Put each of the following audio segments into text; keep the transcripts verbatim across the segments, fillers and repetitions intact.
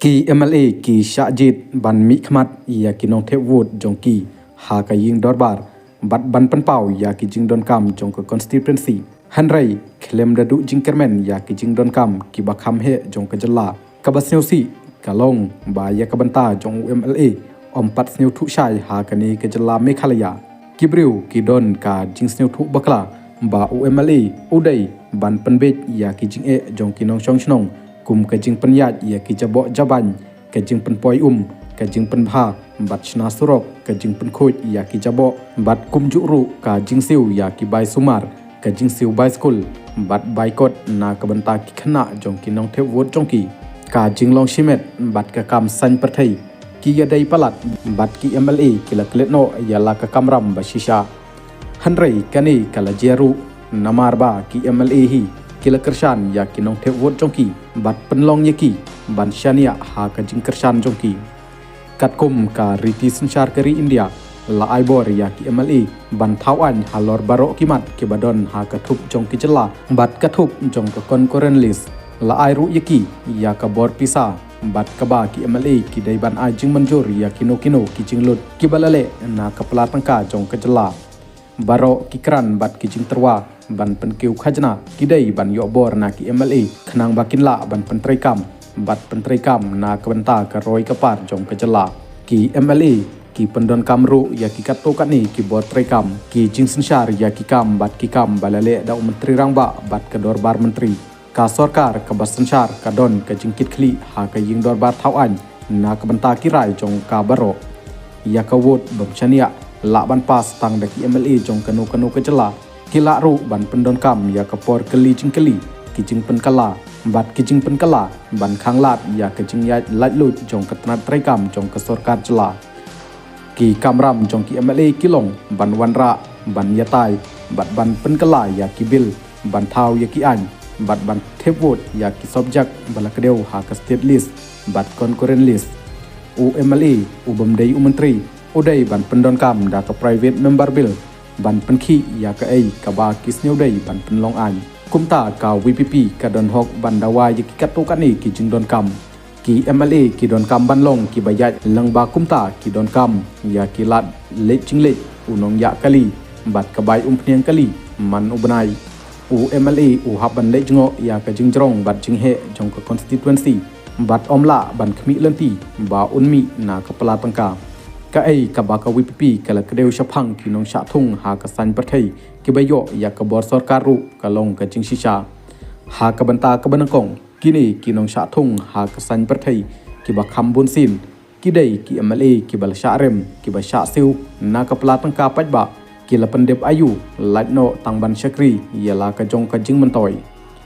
Ki M L A ki shah jied ban mihkhmat ïa ki nongthep vote jong ki ha ka ïing dorbar bad ban pynpaw ïa ki jingdonkam jong ka constituency. Hynrei khlem da duh jingkyrmen ïa ki jingdonkam kiba kham heh jong ka jylla, kaba sngewsih ka long ba ïa ka bynta jong u M L A ym pat sngewthuh shai ha kane ka jylla Meghalaya. Ki briew ki don ka jingsngewthuh bakla ba u M L A u dei ban pynbeit ïa ki jingeh jong ki nongshong shnong, kum ka jingpynïaid ïa ki jaboh jabain, ka jingpynpoi um, ka jingpynbha bad shna surok, ka jingpynkhuid ïa ki jaboh, bad kumjuh ruh ka jingsiew ïa ki bai sumar, ka jingsiew bai skul bad bai kot na ka bynta ki khynnah jong ki nongthep vote jong ki. Ka jinglong shimet bad ka kam saiñ pyrthei ki ïadei palat bad ki M L A ki la klet noh ïa la ka kamram ba shisha. Hynrei kane ka la jia ruh namar ba ki M L A hi ki la kyrshan ïa ki nongthep vote jong ki bad pynlong ïa ki ban shaniah ha ka jingkyrshan jong ki. Katkum ka riti synshar ka ri India, la ai bor ïa ki M L A ban thaw aiñ halor baroh ki mat kiba don ha ka thup jong ki jylla bad ka thup jong ka concurrent list. La ai ruh ïa ki ïa ka bor pisa bad kaba ki M L A ki dei ban ai jingmynjur ïa kino kino ki jinglut kiba la leh na ka pla tyngka jong ka jylla. Baroh ki kran bad ki jingtyrwa ban pynkiew khajna ki dei ban ïoh bor na ki M L A khnang ba kin lah ban pyntreikam bad pyntreikam na ka bynta ka roi ka par jong ka jylla. Ki M L A ki pyndonkam ruh ïa ki katto katne ki bor treikam, ki jingsynshar ïa ki kam bad ki kam ba la leh da u Myntri Rangbah bad ka Dorbar Myntri. Ka sorkar kaba synshar ka don ka jingkitkhlieh ha ka ïing dorbar thaw aiñ na ka bynta ki rai jong ka baroh. Ïa ka vote bym shaniah lah ban pass tang da ki M L A jong kano kano ka jylla, ki lah ruh ban pyndonkam ïa ka por kylli jingkylli, ki jingpynkylla bad ki jingpynkylla ban khanglad ïa ka jingïaid laitluid jong ka tnat treikam jong ka sorkar jylla. Ki kamram jong ki M L A ki long ban wanrah, ban ïatai bad ban pynkylla ïa ki bill, ban thaw ïa ki aiñ bad ban thep vote ïa ki subject ba la kdew ha ka state list bad concurrent list. U M L A u bym dei u myntri u dei ban pyndonkam da ka private member bill ban pynkhih ïa kaei kaba ki sngewdei ban pynlong aiñ. Kumta ka V P P ka don hok ban dawa ïa ki katto katne ki jingdonkam. Ki M L A ki donkam ban long kiba ïaid lyngba, kumta ki donkam ïa ki lad leit jingleit, u nongïaid kali bad ka bai umphniang kali man u bnai. U M L A u hap ban leit jngoh ïa ka jingjrong bad jingheh jong ka constituency bad ym lah ban khmih lynti ba un mih na ka pla tyngka. Kaei kaba ka V P P ka la kdew shaphang ki nongshah thung ha ka saiñ pyrthei kiba ïoh ïa ka bor sorkar ruh ka long ka jingshisha. Ha ka bynta kaba nyngkong, kine ki nongshah thung ha ka saiñ pyrthei kiba kham bunsien ki dei ki M L A kiba la shah rem, kiba shah siew na ka pla tyngka paidbah, ki la pyndep aïu lait noh tang ban shakri ïa la ka jong ka jingmyntoi.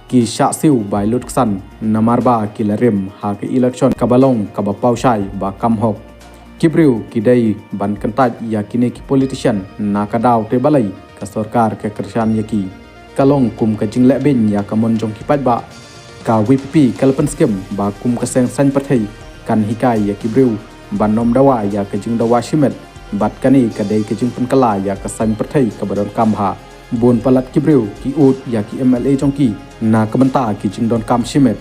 Ki shah siew bai lutksan namar ba ki la rem ha ka election kaba long kaba paw shai ba kam hok. Ki briew ki dei ban kyntait ïa kine ki politician na ka daw te balei ka sorkar ka kyrshan ïa ki. Ka long kum ka jingleh beiñ ïa ka mon jong ki paidbah. Ka V P P ka la pynskhem ba kum ka seng saiñ pyrthei kan hikai ïa ki briew ban ym dawa ïa ka jingdawa shimet bad kane ka dei ka jingpynkylla ïa ka saiñ pyrthei kaba donkam bha. Bun palat ki briew ki ud ïa ki M L A jong ki na ka bynta ki jingdonkam shimet.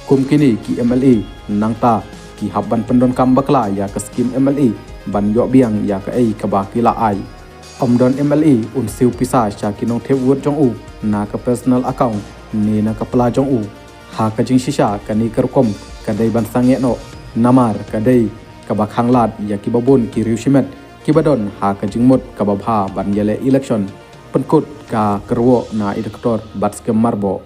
Kum kine ki M L A nangta ki hap ban pyndonkam bakla ïa ka skim M L A ban ïoh biang ïa kaei kaba ki la ai. Ym don M L A un siew pisa sha ki nongthep vote jong u na ka personal account ne na ka pla jong u. Ha ka jingshisha kane ka rukom ka dei ban sangeh noh namar ka dei kaba khanglad ïa kiba bun ki riew shimet kiba don ha ka jingmut kaba bha ban ïaleh election. Pynkut ka kyrwoh na i doktor Batskhem Myrboh.